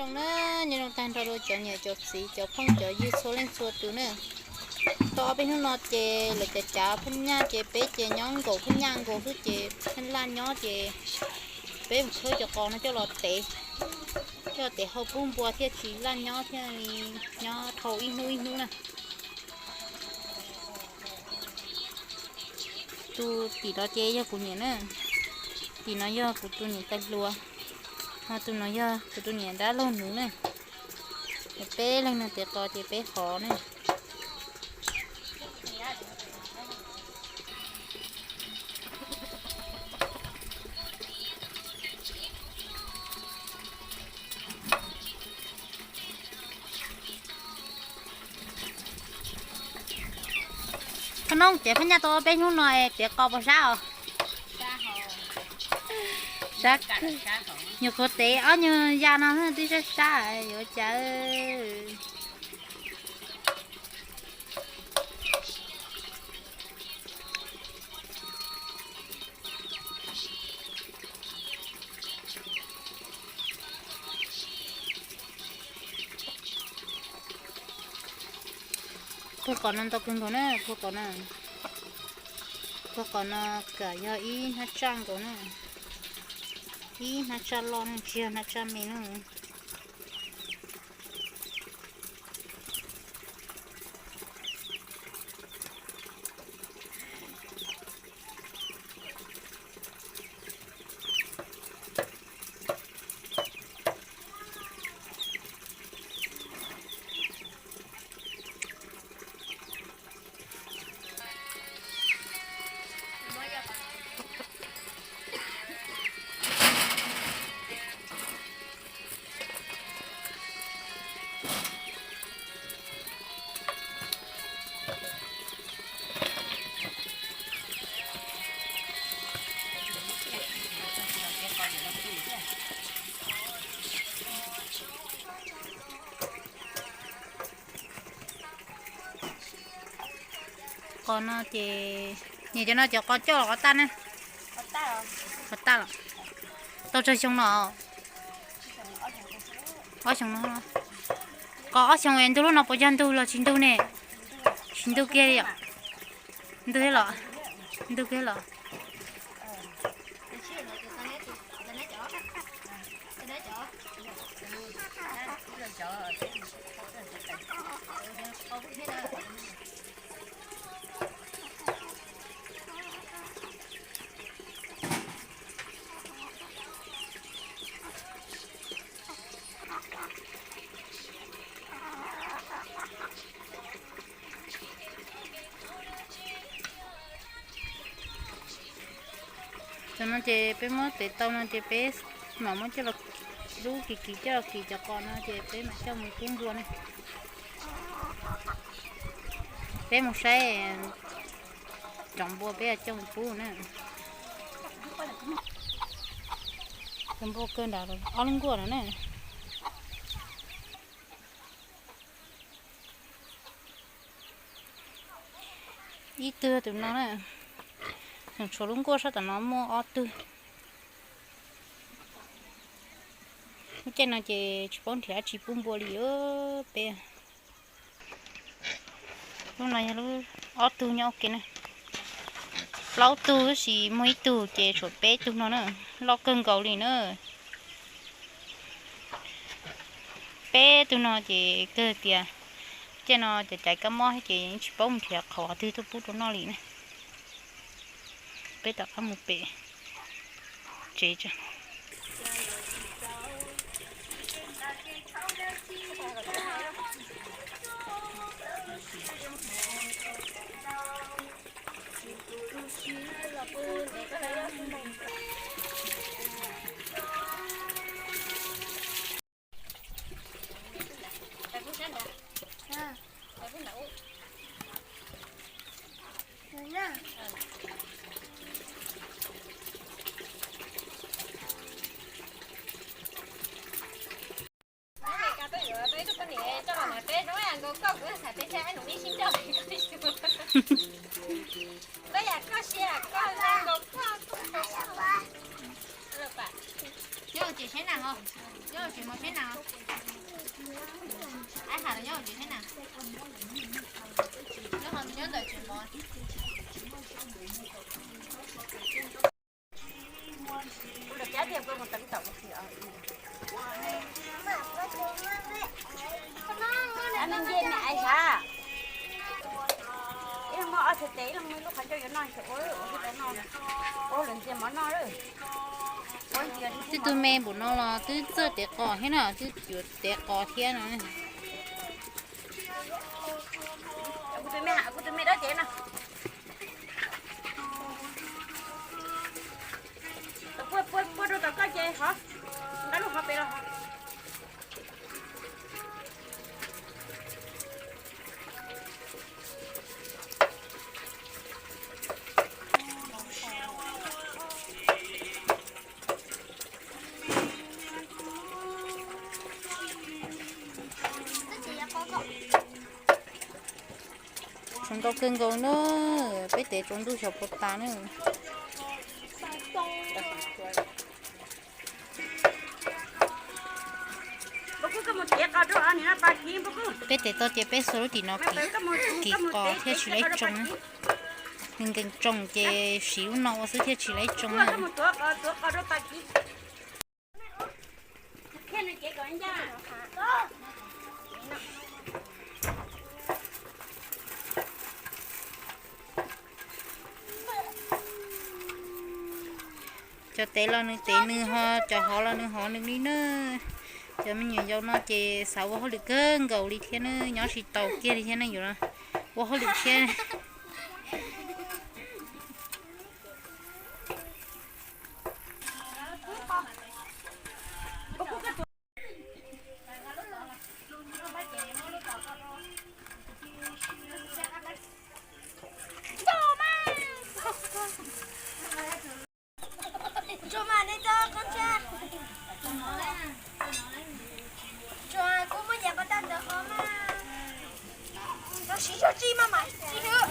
Zoo na, nyob zoo tag nrho rau cov niam cov txiv cov phooj cov ywg txhua leej txhua tus na. Tau ob peb hnub no ces lawv cav cav phaj nyaj ces peb ces nyob nkaum phaj nyaj nkaus xwb ces pheej laj nyob ces peb mus khawb cov qos no coj los tev, coj los tev hau pub npua thiaj tsis laj nyob thiaj li nyob dhau ib hnub ib hnub na. Tus tim no ces yog kuv niam na, tim no yog kuv tus niam tais hluas, ho tus no yog kuv tus niam dab laug nus na. Peb leeg no tev qos ces peb hov na. Qhov no ces phaj nyaj tau peb hnub no es tev qos puas sab os? Sab, nyuam qhuav tev ob nyuag ya no twb sab sab yuav cas. Puag qos no ntau kawg nkaus na, puag qos no, puag qos no kam yog ib hnab tsaj nkaus na, ib hnab tsaj loj na, tsis yog hnab tsaj me na. Qos no ces, niam cov no cov qos coj los qos tag ne? Qos tag los? Tau tsawg xyoo no? Ob xyoo no. Qos ob xyoo es ntug lub no puas yog ntug los tsis ntug ne? Tsis ntug kiag li os. Ntug thiab los? Ntug kiag los? Cov no ces peb muab tev tau no ces peb mam muab coj los lub kiv kiv coj los kiv cov qos no ces peb mam coj mus pub npua ne. Peb mus saib cov npua peb coj mus pub na. Cov npua kawg nrad ob lub nkuaj no na. Ib tug tus no na, tshuav lub nkuaj sab tom no muaj ob tug. Lub caij no ces tsis paub nrhiav dab tsi pub npua li peb. Lub no yog lub ob tug nyob ua ke na. Plaub tug tab sis muaj ib tug ces tshuav peb tug no na, loj kawg nkaus li na. Peb tug no ces kawg tias, caij no cov caiv kab mob thiab ces yeej tsis paub mus nrhiav qhauv qhov twg tuaj pub rau noj li na. Peb rov qab mus pem tsev tso. Nyob ces saib na ho. Nyob tsis mov seb na. Ai, ha, nyob tsis seb na. Nyob ho nyob ntawm tsis mov. Kuv los cab thiaj kuv mus teev taum. Nce me aiv sav. Ib leeg muab ob txhais tes, ib leeg muab lub qhov ncauj yuav noj, ua ua tau no, ua lawm ntxias mov noj lawm. Twb tus me npaum no los twb txawj tev qos thiab na, twb yuav tev qos thiab no. Kuv tus me, kuv tus me dawb cev no. Puaj, puaj, puaj rau tom koj ces hov, nqa lub hov pem los. Tsuas nkaus kawg nkaus na, peb tev tsaus ntuj xyov puas tas na. Peb tev tau ces peb xuas lub tim no kiv, kiv qos thiaj tsis laiv tsoo na. Nws nkees tsoo ces siv lub no ua xwb thiaj tsis laiv tsoo na. Cov tev los nws tev nws ho, cov hov los nws hov nws li na. Cov me nyuam yaus no ces xav ua hauj lwm kawg nkaus li thiab na, nyob tsis tau kiag li thiab na, yuav ua hauj lwm thiab. Tsuas mas nej txo qhov ntsa. Tsuas kuv muab nyiam pas tag ntawd qhov mas. Rau siv zog tsij mas mam tsij hwb.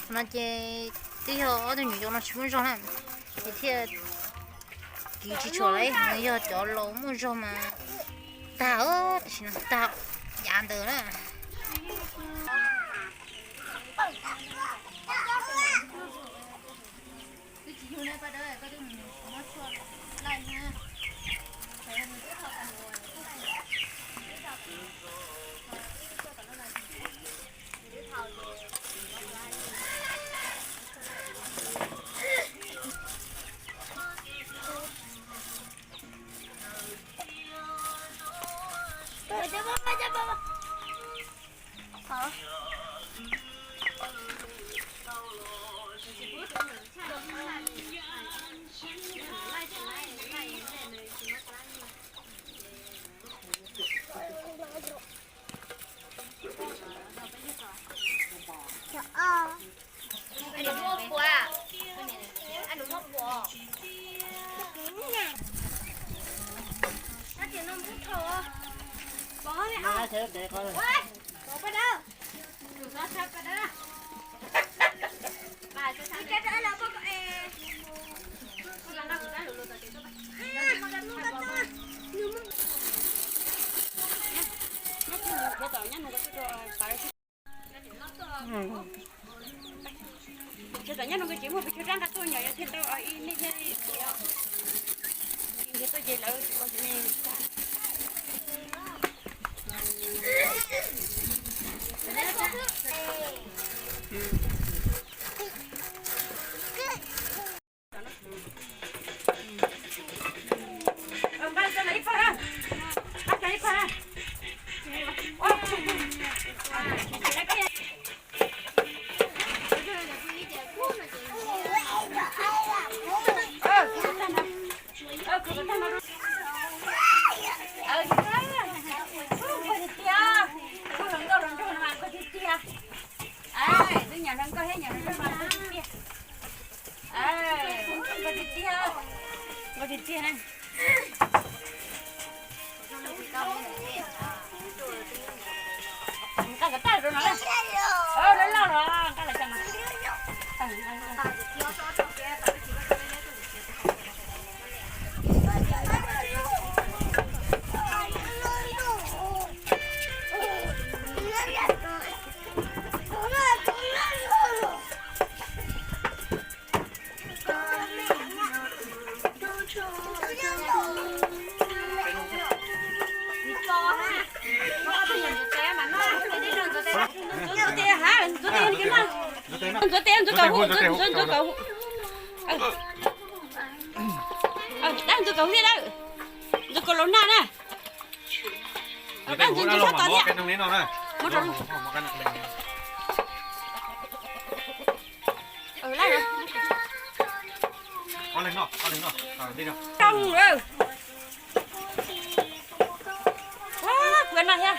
Qhov no ces twb yog ob tug nyuam yaus no tsis muaj zog na, ces thiaj kiv tsis tshua lawm, yog cov laus muaj zog mas tag, tam sim no tag yav ntawd na. Ces tom nyob no nkawd tsis muaj pes tsawg rab nqaj tuaj nyom yog thiaj tau ib nej thiaj li, tuaj ces lawv tsis ua ne. Nqa cov tab rau no, lawv loj los nqa los cov no. Ntxuav tes, ntxuav tes, ntxuav kaus hu, ntxuav tes, ntxuav kaus hu. Dab ntxuav kaus hu thiab dab, ntxuav kaus laus nag na. Dab ntxuav ntxuav sab tod thiab. Rau lawm. Kuv no thiab.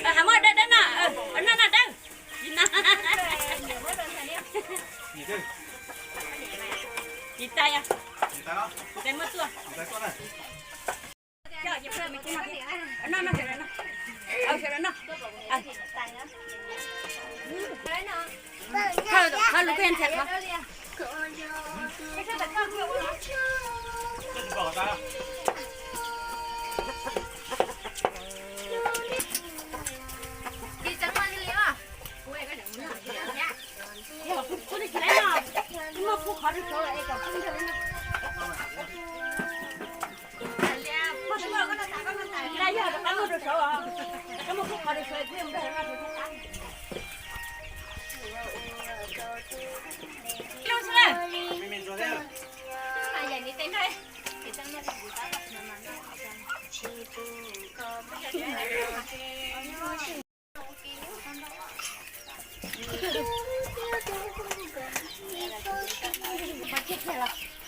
Hab muab dawb dawb no, no no dawb. Tsis tas, tsis tas muab tuaj.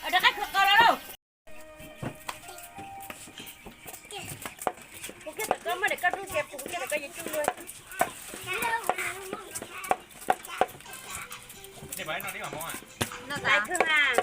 Rov qab kho qo los lauj. Kuv kiag tom koj muab daim koj rub ces kuv kiag tom koj yuav coj luag. Lais kawg mas.